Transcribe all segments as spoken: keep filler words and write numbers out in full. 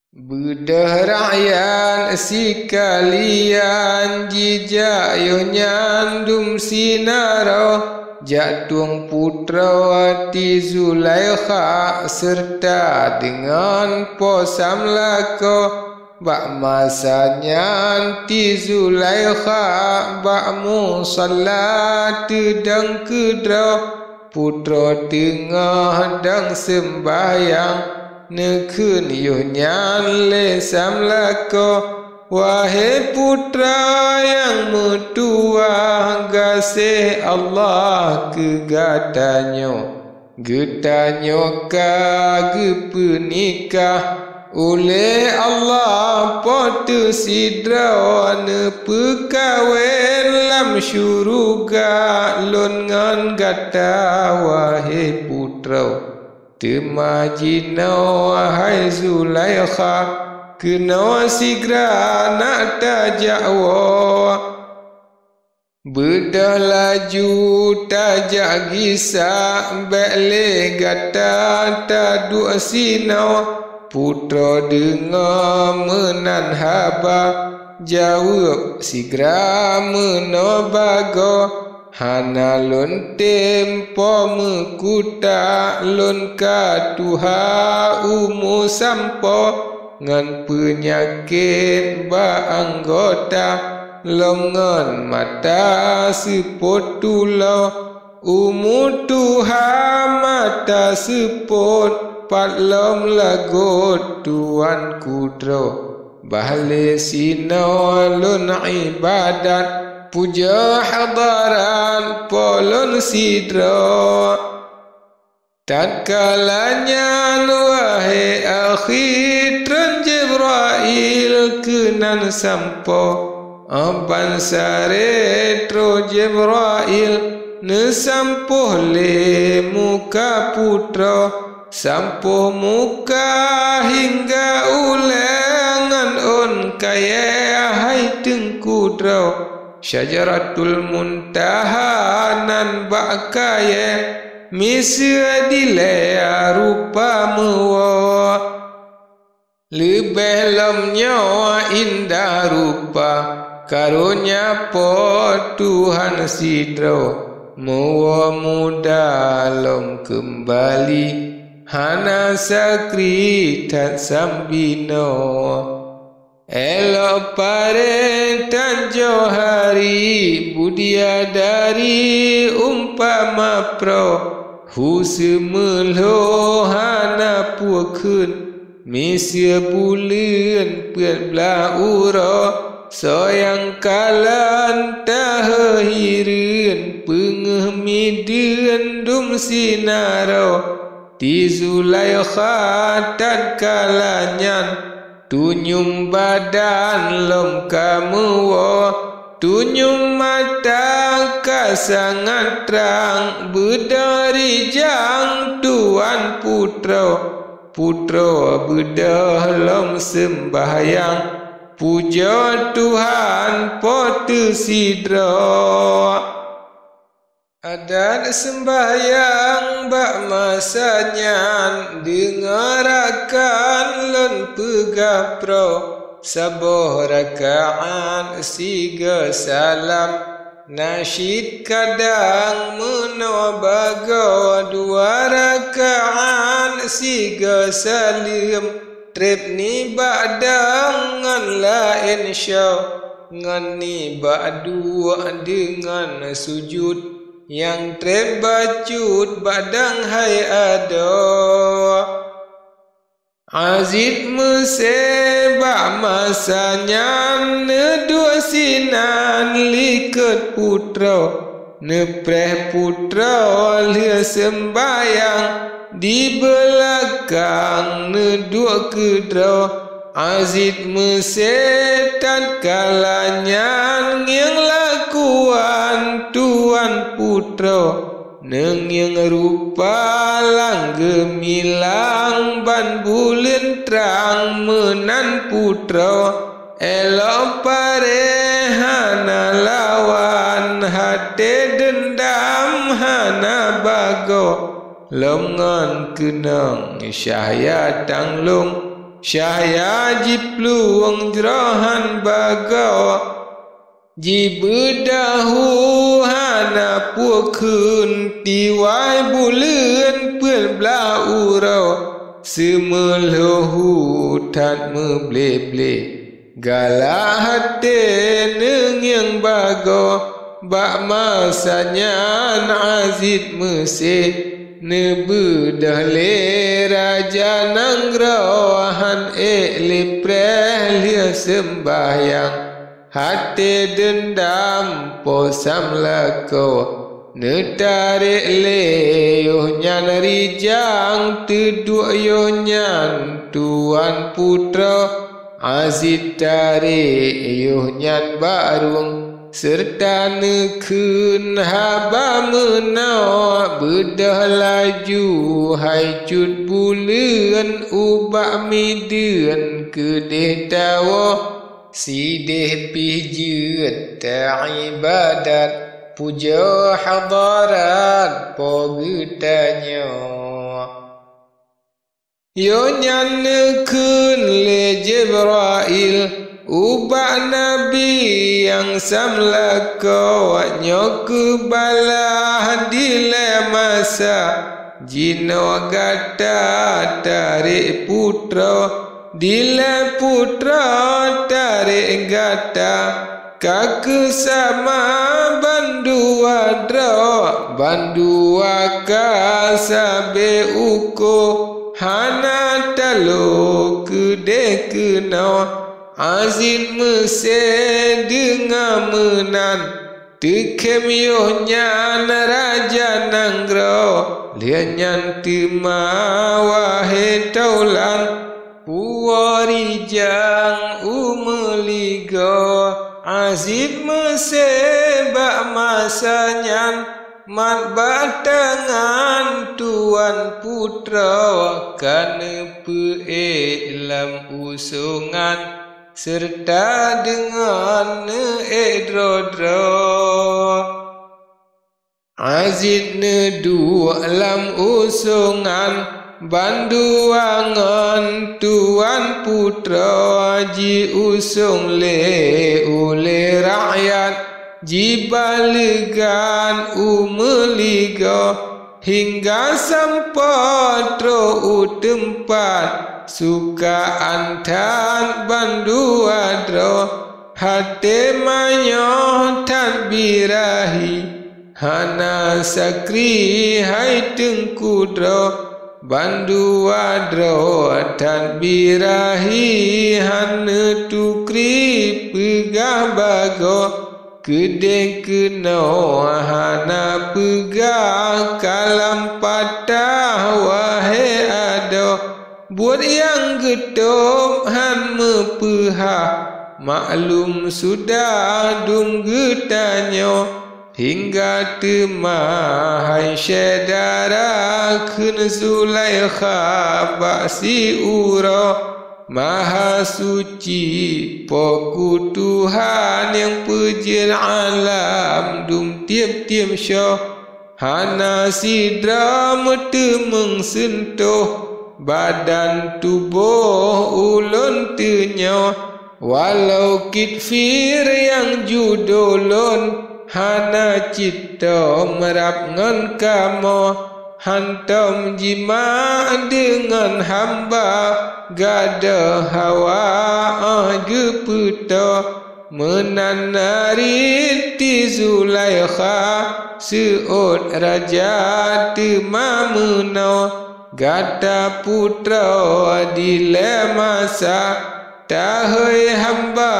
Beudôh rakyat sikalian jijak yoh nyan dum sinaroe, jak tueng putroe Ti Zulaikha seureuta deungon po Samlakoe. Bak masa nyan Ti Zulaikha bak musalla teudong keudroe, putroe teungoh dong seumbahyang. Neukheun yoh nyan lé Samlakoe, "Wahé putroe nyang meutuwah, gaséh Allah keu gatanyoe. Geutanyoe ka geupeunikah ulé Allah po teuh sidroe, neupeukawen lam syeuruga lôn ngon gata, wahé putroe. Teuma jinoe, hai Zulaikha, keunoe sigra nak tajak woe." Beudôh laju tajak gisa, bék lé gata taduek sinoe. Putroe deungoe meunan haba, jaweueb sigra meunoe bagoe. "Hana lôn tem po meukuta, lôn ka tuha umu sampoe, ngon peunyakét bak anggota, lom ngon mata seupôt tuloe. Umu tuha mata seupôt, pat lom lagot tuanku droe. Bah lé sinoe lôn iébadat, pujoe hadarat po lôn sidroe." Tatkala nyan, wahé akhi, trön Jibrail keunan sampoe. Ban saré troh Jibrail, neusampôh lé muka putroe. Sampôh muka hingga ulée ngon ôn kayée hai teungku droe. Syajaratul Muntaha nan bak kayée, miseue dilée rupa meuwoe. Leubeh lom nyoe indah rupa, karonya Po Tuhan sidroe, meuwoe muda lom keumbali, hana sakri that sambinoe. Elok pareh tan johari, budiadari umpama proe, hu seumeulho hana peue kheun, miseue buleuen peuet blaih uroe, soe nyang kalon taheu hireuen, peungeuh mideuen dum sinaroe. Ti Zulaikha tatkala nyan, tunyum badan lom ka meuwoe, tunyum mata ka sangat trang, beudôh rijang tuan putroe, putroe beudôh lom seumbahyang, pujoe Tuhan Po teuh sidroe. Adat seumbahyang bak masa nyan, deungoe rakan lôn peugah proe, saboh rakaat sigoe salam, nasyid kadang meunoe bagoe, dua rakaat sigoe saleuem, treb nibak dang ngon laén syoe, ngon nibak duek deungon sujut. Nyang treb bacut bak dang hai adoe. Aziz Meusé bak masa nyan neuduek sinan likot putroe, neupreh putroe lheueh seumbahyang, di beulakang neuduek keudroe. Aziz Meusé tatkala nyan ngieng lakuan tuan putroe, neungieng rupa lam geumilang ban buleuen trang meunan putroe, elok pareh hana lawan, até deundam hana bagoe. Lom ngon keunong syahya tanglong, Syahya jiplueng jroh han bagoe, jibeudahu hana peue kheun, tiwai buleuen peuet blaih uroe, seumeulhoe hu that meuble-ble. Galak até neungieng bagoe, bak masa nyan Aziz Meusé neubeudôh lé raja nanggroe, han ék lé preh lheueh seumbahyang. Até deundam po sam lakoe, neutarek lé yoh nyan rijang, teuduek yoh nyan tuan putroe. Aziz tarek yoh nyan bak rueng, seureuta neukheun haba meunoe, beudôh laju hai cut buleuen ubak mideuen keudeh tawoe. Sideh pih jeuet taibadat, pujoe hadarat Po geutanyoe. Yoh nyan neukheun lé Jibrail ubak Nabi nyang sam lakoe, nyoe keuh balaih dilée masa, jinoe gata tarek putroe, dilée putroe tarek gata. Ka keuh sama bandua droe, bandua ka sabe uko, hana talo keudeh keunoe. Aziz Meusé deungoe meunan, teukhém yoh nyan raja nanggroe. Lheueh nyan teuma, wahé tolan, puwoe rijang u meuligoe. Aziz Meusé bak masa nyan mat bak tangan tuan putroe, ka neupeuék lam usongan, seureuta deungon neuék droe-droe. Aziz neuduek lam usongan bandua ngon tuan putroe, jiusong lé ulée rakyat, jiba leugan u meuligoe, hingga sampoe trok u teumpat sukaan that bandua droe. Até manyoe that birahi, hana sakri hai teungku droe. Bandua droe that birahi, han neutukri peugah bagoe. Keudeh keunoe hana peugah kalam patah, wahé adoe. Buet nyang geutôb han meupeuhah, maklum sudah dum geutanyoe. Hingga teuma hai syedara, kheun Zulaikha bak siuroe, Mahasuci Po ku Tuhan nyang peujeuet alam dum tieb-tieb shoe. Hana sidroe meuteumeung seuntoh badan tuboh ulôn teunyoe. Walau Kitfir nyang judoe lôn hana cit tom rab ngon kamoe, hantom jimak deungon hamba gadôh hawa óh geupeutoe. Meunan na rit ti Zulaikha, seuôt raja teuma meunoe. Gata putroe dilée masa, tahôi hamba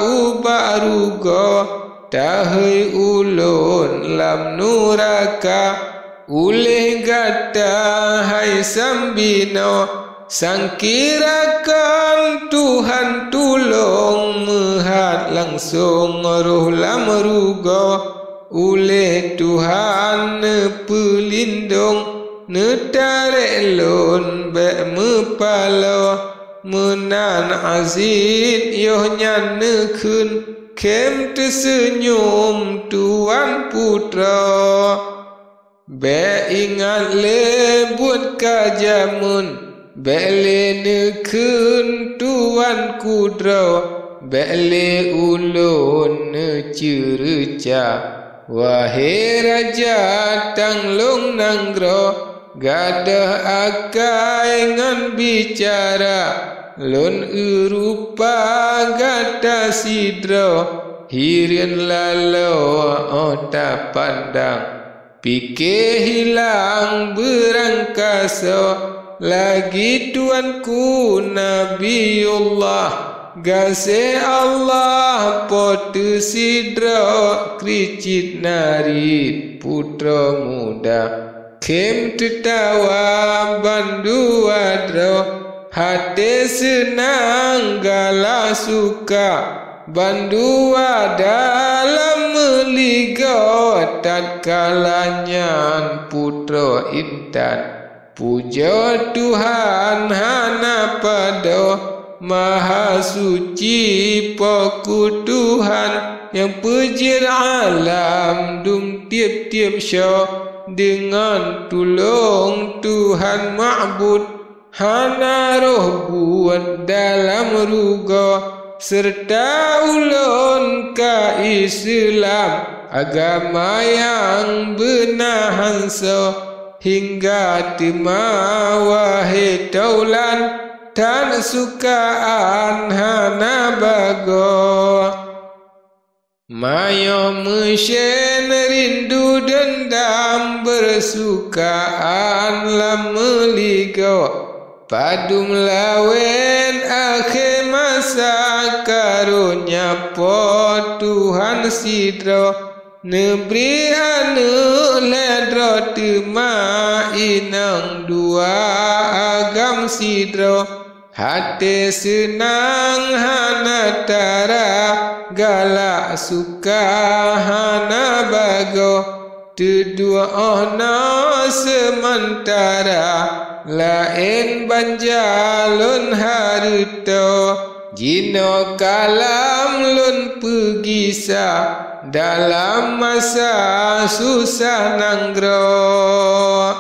ubak rugoe, tahôi ulôn lam nuraka. Uléh gata hai sambinoe, sangkira kon Tuhan tulông meuhat langsông roh lam rugoe. Uléh Tuhan neupeulindông, neutarek lôn bék meupaloe. Meunan Aziz yoh nyan neukheun, khém teuseunyum tuan putroe. Bék ingat lé buet ka jameun, Bék lé neukheun tuanku droe, bék lé ulôn neuceureuca. Wahé raja tanglong nanggroe, gadôh akai ngon bicara, lôn eu rupa gata sidroe, hireuen laloe 'oh tapandang. Pike hilang beurangkasoe, lagée tuanku Nabiullah, gaséh Allah po teusidroe, kri cit narit putroe muda. Khém teutawa bandua droe, até seunang galak suka, bandua dalam meuligoe, tatkala nyan putroe intan. Pujoe Tuhan hana padôh, Mahasuci Po ku Tuhan, nyang peujeuet alam dum tieb-tieb soe. Deungon tulông Tuhan Ma'bud, hana roh buet dalam rugoe, seureuta ulôn ka Islam, agama nyang beuna hansoe. Hingga teuma, wahé taulan, that sukaan hana bagoe. Meunyoe meusen rindu deundam, beusukaan lam meuligoe, padum lawen akhé masa, karonya Po Tuhan sidroe, neubri aneuëk lhée droe teuma inong dua, agam sidroe. Até seunang hana tara, galak suka hana bagoe, teuduek 'oh noe seumantara, laén banja lôn hareutoe. Jinoe kalam lôn peugisa, dalam masa susah nanggroe.